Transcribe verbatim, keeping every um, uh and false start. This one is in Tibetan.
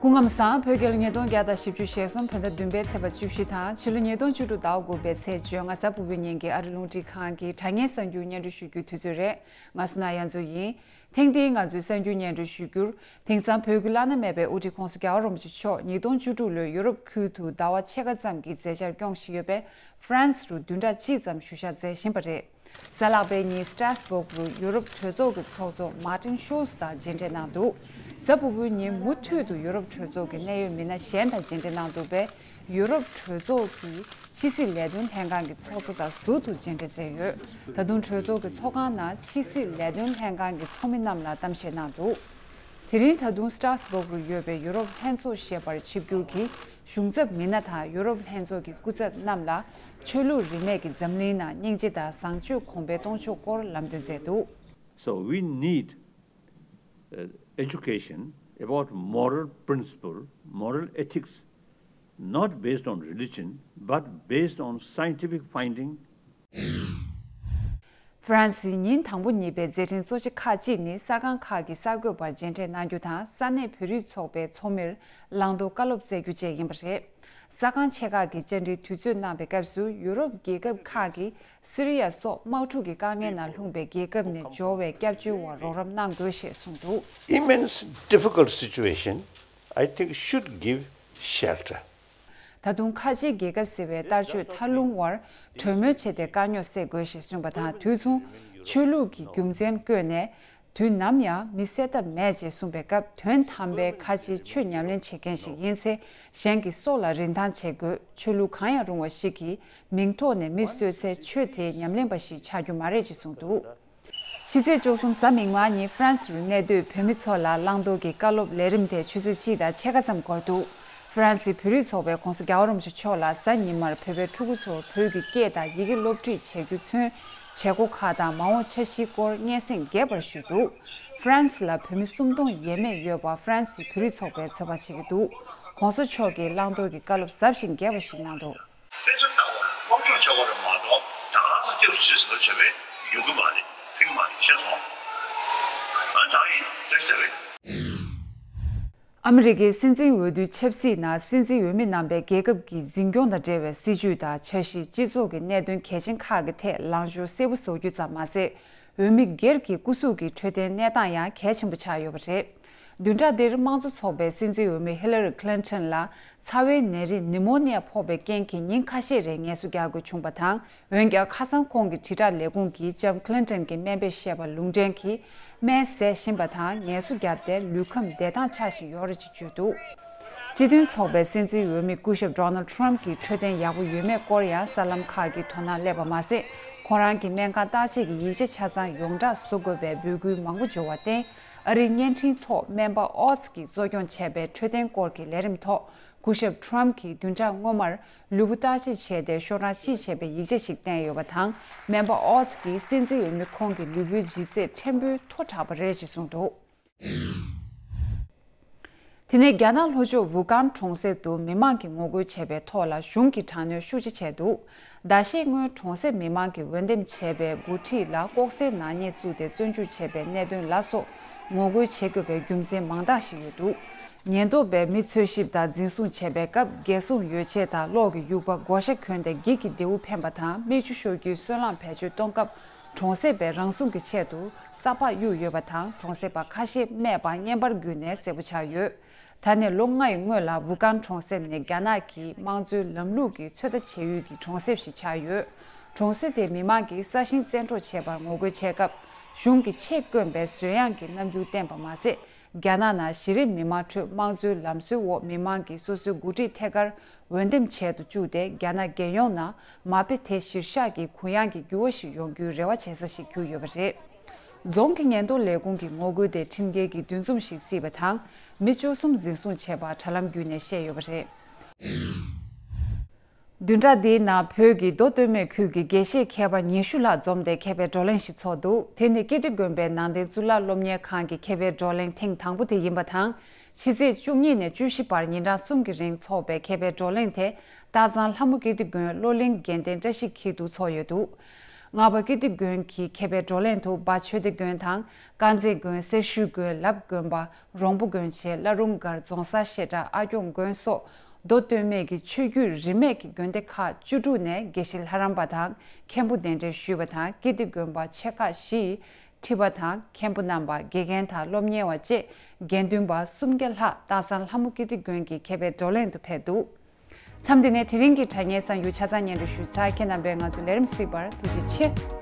སྐུ་ཁམས་བཟང་། བོད་རྒྱལ་ལོ་ཉིས་སྟོང་བརྒྱ་དང་བཞི་བཅུ་ཞེ་གསུམ་བོད་ཟླ་བདུན་པའི་ཚེས་པ་བཅུ་བཞི་དང་ཕྱི་ལོ་ཉིས་སྟོང་བཅུ་དྲུག་ཟླ་བ་དགུ་པའི་ཚེས་བཅོ་ལྔ་གཟའ་ཕུར་བུའི་ཉིན་གྱི་ཨ་རི་རླུང་འཕྲིན་ཁང་གི་དྲ་བརྙན་གསར་འགྱུར་སྙན་སྒྲོན་ཞུ་རྒྱུའི་དུས་ཚོད་རེད། ང་བསོད་ནམས་དབྱངས་མཚོ་ཡིན། ཐེངས་འདིའི་ང་ཚོའི་གསར་འགྱུར་སྙན་སྒྲོན་ཞུ་རྒྱུར། དེང་སང་བོད་ཀྱི་བླ་ན་མེད་པའི་དབུ་ཁྲིད་༸གོང་ས་༸རྒྱལ་བ་རིན་པོ་ཆེ་མཆོག་ཉིས་སྟོང་བཅུ་དྲུག་ལོའི་ཡུ་རོབ་ཁུལ་དུ་ཟླ་བ་ཕྱེད་ཀ་ཙམ་གྱི་མཛད་འཆར་སྐྱོང་བཞིན་ཡོད་པའི་ཧྥ་རན་སི་རུ་བདུན་ཕྲག་གཅིག་ཙམ་བཞུགས་ཞག་མཛད་བཞིན་པ་རེད། གཟའ་ལྷག་པའི་ཉིན་སི་ཏྲ་སི་སྦུག་རུ་ཡུ་རོབ་གྲོས་ཚོགས་ཀྱི་ཚོགས་གཙོ་མར་ཏིན་ཤུལ་ཚི་དང་མཇལ་འཕྲད་གནང་འདུག་གཟའ་ཕུར་བུའི་ཉིན་མུ་མཐུད་དུ་ཡུ་རོབ་གྲོས་ཚོགས་ཀྱི་གནད་ཡོད་མི་སྣ་གཞན་དང་མཇལ་འཕྲད་གནང་འདུག་པས། ཡུ་རོབ་གྲོས་ཚོགས་ཀྱི་ཕྱི་སྲིད་ལས་དོན་ལྷན་ཁང་གི་ཚོགས་གཙོ་དང་ཟུར་དུ་མཇལ་འཕྲད་མཛད་ཡོད། ད་དུང་གྲོས་ཚོགས་ཀྱི་ཚོགས་ཁང་ནང་ཕྱི་སྲིད་ལས་དོན་ལྷན་ཁང་གི་ཚོགས་མི་རྣམས་ལ་གཏམ་བཤད་གནང་འདུག་དེ་རིང་ད་དུང་སི་ཏྲ་སི་སྦུག་རུ་ཡོད་པའི་ཡུ་རོབ་ལྷན་ཚོགས་ཞེས་པར་ཆིབས་བསྒྱུར་གྱིས་གཞུང་ཚབ་མི་སྣ་དང་ཡུ་རོབ་ལྷན་ཚོགས་ཀྱི་སྐུ་ཚབ་རྣམས་ལ་ཆོས་ལུགས་རིས་མེད་ཀྱི་འཛམ་གླིང་ནང་སྙིང་རྗེ་དང་བཟང་སྤྱོད་གོང་འཕེལ་གཏོང་ཕྱོགས་སྐོར་ལམ་སྟོན་མཛད་འདུག So we need uh, education about moral principle, moral ethics, not based on religion, but based on scientific finding. ཧྥ་རན་སིའི་ཉིན་དང་པོ་གཉིས་པའི་མཛད་འཕྲིན་གཙོ་ཆེ་ཁག་ཅིག་ནི་གསར་ཁང་ཁག་གི་གསར་འགོད་པར་མཇལ་འཕྲད་གནང་རྒྱུ་དང་ས་གནས་བོད་རིགས་ཚོགས་པའི་ཚོགས་མིར་བླང་དོར་བཀའ་སློབ་སྩལ་རྒྱུ་བཅས་ཡིན་པ་རེད། གསར་ཁང་ཆེ་ཁག་གིས་བཅར་འདྲིའི་དུས་ཚོད་གནང་པའི་སྐབས་སུ་ཡུ་རོབ་རྒྱལ་ཁབ་ཁག་གིས་སི་རི་ཡ་སོགས་དམག་འཁྲུག་གི་དཀའ་ངལ་ནང་ལྷུང་པའི་རྒྱལ་ཁབ་ནས་འབྱོར་བའི་སྐྱབས་བཅོལ་བར་རོགས་རམ་གནང་དགོས་ཞེས་གསུངས་འདུག Immense difficult situation. I think should give shelter. ད་དུང་ཁ་ཆེའི་རྒྱལ་ཁབ་ཟེར་བའི་ལྟ་སྤྱོད་མཐའ་ལྷུང་བར་གྲོས་མོལ་བྱས་ཏེ་དཀའ་རྙོག་སེལ་དགོས་ཞེས་གསུངས་པ་དང་། དུས་མཚུངས་ཆོས་ལུགས་ཀྱི་རྒྱུ་མཚན་བཀོད་ནས། དུས་ནམ་ཡང་མི་བསད་ཐབས་མེད་ཅེས་གསུངས་པའི་སྐབས། དོན་དམ་པའི་ཁ་ཆེའི་ཆོས་ཉམས་ལེན་བྱེད་མཁན་ཞིག་ཡིན་ཚེ། གཞན་གྱི་སྲོག་ལ་རིན་ཐང་བྱེད་དགོས། ཆོས་ལུགས་གང་ཡང་རུང་བ་ཞིག་གི་མིང་ཐོག་ནས་མི་གསོད་ཚེ། ཆོས་དེ་ཉམས་ལེན་པ་ཞིག་ཆགས་རྒྱུ་མ་རེད་ཅེས་གསུངས་འདུག་ཕྱི་ཚེས་བཅུ་གསུམ་གཟའ་མིག་དམར་ཉིན་ཧྥ་རན་སི་རུ་གནས་སྡོད་བོད་མི་ཚོ་ལ་བླང་དོར་གྱི་བཀའ་སློབ་ལས་རིམ་དེ་ཆུ་ཚོད་གཅིག་དང་ཕྱེད་ཀ་ཙམ་འགོར་འདུག་ཧྥ་རན་སིའི་བོད་རིགས་ཚོགས་པས་༸གོང་ས་༸རྒྱལ་བ་རིན་པོ་ཆེ་མཆོག་ལ་གཟའ་ཉི་མར་བོད་པའི་ཕྲུ་གུ་ཚོར་བོད་ཀྱི་སྐད་དང་ཡི་གེ་སློབ་ཁྲིད་བྱེད་རྒྱུ་ཚུན་བྱེད་སྒོ་ཁག་དང་མ་འོངས་འཆར་གཞིའི་སྐོར་སྙན་སེང་རྒྱས་པར་ཞུས་འདུག་ཧྥ་རན་སི་ལ་བོད་མི་སུམ་སྟོང་ཡས་མས་ཡོད་པ་ཧྥ་རན་སིའི་བོད་རིགས་ཚོགས་པས་ཚོད་དཔག་བྱེད་ཀྱི་འདུག ༸གོང་ས་མཆོག་གིས་བླང་དོར་གྱི་བཀའ་སློབ་ཟབ་ཞིང་རྒྱས་པ་ཞིག་གནང་འདུག་དཔེ་མཚོན་ལྟ་བ་ལ་སློབ་སྦྱོང་བྱ་བ་རེད་མ་གཏོགས་ད་ག་ཚོད་སྐྱབས་སུ་མཆི་ཟེར་བྱས་པས་ཡོང་གི་མ་རེད། ཕན་གི་མ་རེད། ཤེས་སོང་། ཨ་ད་ཡིན་འདྲ་ཟེར་བས། ཨ་མི་རི་ཀའི་སྲིད་འཛིན་འོས་བསྡུའི་ཆབ་སྲིད་ནང་སྲིད་འཛིན་འོས་མི་རྣམ་པས་རྒྱལ་ཁབ་ཀྱི་འཛིན་སྐྱོང་དང་འབྲེལ་བའི་སྲིད་ཇུས་དང་འཆར་གཞི། སྤྱི་ཚོགས་ཀྱི་གནད་དོན་གལ་ཆེན་ཁག་གི་ཐད་ལངས་ཕྱོགས་གསལ་པོ་བཟོ་རྒྱུ་ཙམ་མ་ཟད། འོས་མི་སྒེར་གྱི་སྐུ་གཟུགས་ཀྱི་འཕྲོད་བསྟེན་གནས་སྟངས་ཡང་གལ་ཆེན་པོ་ཆགས་ཡོད་པ་རེད། བདུན་ཕྲག་འདིར་དམངས་གཙོ་ཚོགས་པའི་སྲིད་འཛིན་འོས་མི་ཧི་ལ་རི་ཁི་ལིན་ཏོན་ལ་ཚ་བའི་ནད་རིགས་ནི་མོ་ནི་ཡ་ཕོག་པའི་རྐྱེན་གྱིས་ཉིན་ཁ་ཤས་རིང་ངལ་གསོ་རྒྱག་དགོས་བྱུང་བ་དང་། འོན་ཀྱང་ཁ་སང་ཁོང་གི་དྲིལ་བསྒྲགས་ལས་ཁུངས་ཀྱིས་ལྕམ་ཁི་ལིན་ཏོན་གྱི་སྨན་པས་བཤད་པ་ལུང་འདྲེན་གྱིས་སྨན་ཟས་བཞིན་པ་དང་ངལ་གསོ་བརྒྱབ་སྟེ་ལུས་ཁམས་བདེ་ཐང་ཆགས་བཞིན་ཡོད་རེད་ཅེས་བརྗོད་འདུག་སྤྱི་མཐུན་ཚོགས་པའི་སྲིད་འཛིན་འོས་མི་སྐུ་ཞབས་ཌོ་ནལ་ཌི་ཊརམ་ཕི་གྱི་འཕྲོད་བསྟེན་ཡག་པོ་ཡོད་མེད་སྐོར་ཡང་གསར་ལམ་ཁག་གིས་དོ་སྣང་སླེབས་པ་མ་ཟད། ཁོང་རང་གི་སྨན་ཁང་བརྟག་དཔྱད་ཀྱི་ཡིག་ཆ་ཆ་ཚང་ཡོངས་གྲགས་བཟོ་དགོས་པའི་འབོད་སྐུལ་མང་པོ་འབྱོར་བར་བརྟེན། ཨ་རིའི་བརྙན་འཕྲིན་ཐོག་སྨན་པ་ཨོ་ཙི་གིས་གཙོ་སྐྱོང་བྱས་པའི་འཕྲོད་བསྟེན་སྐོར་གྱི་ལས་རིམ་ཐོག་སྐུ་ཞབས་ཊརམ་ཕི་གྱིས་བདུན་ཕྲག་སྔོན་མར་ལུས་པོ་བརྟག་དཔྱད་བྱས་ཏེ་ཤོག་གྲངས་གཅིག་བྱས་པའི་ཡིག་ཆ་ཞིག་བསྟན་ཡོད་པ་དང་། སྨན་པ་ཨོ་ཙི་གྱིས་སྲིད་འཛིན་འོས་མི་ཁོང་གི་ལུས་པོའི་ལྗིད་ཚད་ཕྲན་བུ་མཐོ་དྲགས་པ་རེད་ཅེས་གསུངས་འདུག་དེ་ནས་རྒྱ་ནག་ལྷོ་ཕྱོགས་ཝུ་ཀན་གྲོང་གསེབ་ཏུ་མི་མང་གིས་ངོ་རྒོལ་བྱས་པའི་ཐོག་ལ་གཞུང་གིས་དྲག་གནོན་ཤུགས་ཆེ་བྱས་འདུག་ཟླ་ཤས་སྔོན་གྲོང་གསེབ་མི་མང་གིས་འོས་འདེམས་བྱས་པའི་འགོ་ཁྲིད་ལ་ལྐོག་ཟའི་ནག་ཉེས་བཙུགས་ཏེ་བཙོན་འཇུག་བྱས་པའི་གནད་དོན་ལ་སོགས་ངོ་རྒོལ་བྱེད་དགོས་པའི་རྒྱུ་མཚན་མང་དག་ཞིག་ཡོད་འདུག་ཉེན་རྟོག་པས་མི་འཚོལ་ཞིབ་དང་འཛིན་བཟུང་བྱས་པའི་སྐབས། རྒྱལ་སྲུང་ཡོ་བྱད་དང་གློག་གི་དབྱུག་པ་བགོ་བཤའ་གྱོན་ཏེ་འགྱིག་གི་མདེའུ་འཕེན་པ་དང་། མིག་ཆུ་ཤོར་རྒྱུའི་སོལ་རླངས་བེད་སྤྱོད་གཏོང་སྐབས། གྲོང་གསེབ་པས་རང་སྲུང་གི་ཆེད་དུ་ས་ཕག་གཡུགས་ཡོད་པ་དང་། གྲོང་གསེབ་པ་ཁ་ཤས་རྨས་པ་བརྔན་པར་གྱུར་ནས་བསད་པ་ཆགས་ཡོད། ད་ནས་ལོ་ལྔ་ཡི་སྔོན་ལ་ཝུ་ཀན་གྲོང་གསེབ་ནི་རྒྱ་ནག་གི་དམངས་གཙོའི་ལམ་ལུགས་ཀྱི་ཚོད་ལྟ་བྱེད་ཡུལ་གྱི་གྲོང་གསེབ་ཞིག་ཆགས་ཡོད། གྲོང་གསེབ་དེའི་མི་མང་གིས་ས་ཞིང་བཙན་འཕྲོག་བྱས་པར་ངོ་རྒོལ་བྱས་སྐབས། གཞུང་གིས་ཆེད་བསྐོན་པའི་བཟོད་ཡངས་ཀྱི་རྣམ་འགྱུར་བསྟན་པ་མ་ཟད། རྒྱ་ནག་ནང་གཞི་རིམ་མི་མང་ཁྲོད་དམངས་གཙོའི་ལམ་སྲོལ་འོག་མི་མང་གིས་སོ་སོའི་འགོ་ཁྲིད་ཐད་ཀར་འོས་འདེམས་བྱེད་དུ་བཅུག་སྟེ། རྒྱ་ནག་རྒྱལ་ཡོངས་ནང་མ་དཔེ་དེ་གཞིར་བཞག་གི་གུ་ཡངས་ཀྱི་འགྱུར་བ་ཞིག་ཡོང་རྒྱུའི་རེ་བ་བྱེད་ས་ཞིག་གྱུར་ཡོད་པ་རེད། རྫོང་གི་ཉེན་རྟོག་ལས་ཁུངས་ཀྱི་ངོ་རྒོལ་དེ་ཁྲིམས་འགལ་གྱི་འདུ་འཛོམས་ཤིག་བརྩིས་པ་དང་། མི་བཅུ་གསུམ་འཛིན་བཟུང་བྱས་པ་དྲ་ལམ་བརྒྱུད་ནས་བཤད་ཡོད་པ་རེད། བདུན་ཕྲག་འདིའི་ནང་བོད་ཀྱི་མདོ་སྟོད་སྨད་ཁུལ་གྱི་དགེ་བཤེས་མཁས་པ་ཉི་ཤུ་ལྷག་འཛོམས་ཏེ་མཁས་པའི་བགྲོ་གླེང་ཞིག་ཚོགས་འདུག་དེ་ནི་ཀིརྟི་དགོན་པའི་ནང་བསྟན་གཙུག་ལག་སློབ་གཉེར་ཁང་གི་མཁས་པའི་བགྲོ་གླེང་ཐེངས་དང་པོ་དེ་ཡིན་པ་དང་། ཕྱི་ཚེས་བཅུ་གཉིས་ནས་བཅུ་བཞི་བར་ཉིན་གྲངས་གསུམ་གྱི་རིང་འཚོགས་པའི་མཁས་པའི་བགྲོ་གླེང་དེ། སྟག་ཚང་ལྷ་མོ་ཀིརྟི་དགོན་བློ་གླིང་དགེ་ལྡན་བཀྲ་ཤིས་འཁྱིལ་དུ་ཚོགས་ཡོད་འདུག་རྔ་པ་ཀིརྟི་དགོན་གྱི་མཁས་པའི་བགྲོ་གླེང་དུ་འབའ་ཆོས་སྡེ་དགོན་དང་། དཀར་མཛེས་དགོན། སེར་ཤུལ་དགོན། ལབ་དགོན་པ། རོང་པོ་དགོན་བཅས་བླ་རུང་སྒར་རྫོང་སར་བཤད་གྲྭ་ཨ་སྐྱོང་དགོན་སོགས་མདོ་སྟོད་སྨད་ཀྱི་ཆོས་བརྒྱུད་རིས་མེད་ཀྱི་དགོན་སྡེ་ཁག་བཅུ་དྲུག་ནས་དགེ་བཤེས་ལྷ་རམས་པ་དང་མཁན་པོ་གདན་འདྲེན་ཞུས་པ་དང་། ཀིརྟི་དགོན་པ་ཆེ་ཁག་བཞིའི་ཁྲི་པ་དང་མཁན་པོ་རྣམ་པ། དགེ་རྒན་དང་སློབ་གཉེར་བ་བཅས་དགེ་འདུན་པ་སུམ་བརྒྱ་ལྷག་སྟག་ཚང་ལྷ་མོ་ཀིརྟི་དགོན་གྱི་མཁས་པའི་བགྲོ་གླེང་དུ་ཕེབས་འདུག་མཚམས་འདི་ནས་དེ་རིང་གི་དྲ་བརྙན་གསར་འགྱུར་ཆ་ཚང་སྙན་སྒྲོན་ཞུས་ཚར། ཁྱེད་རྣམ་པས་ང་ཚོ་ལས་རིམ་གཟིགས་པར་ཐུགས་རྗེ་ཆེ།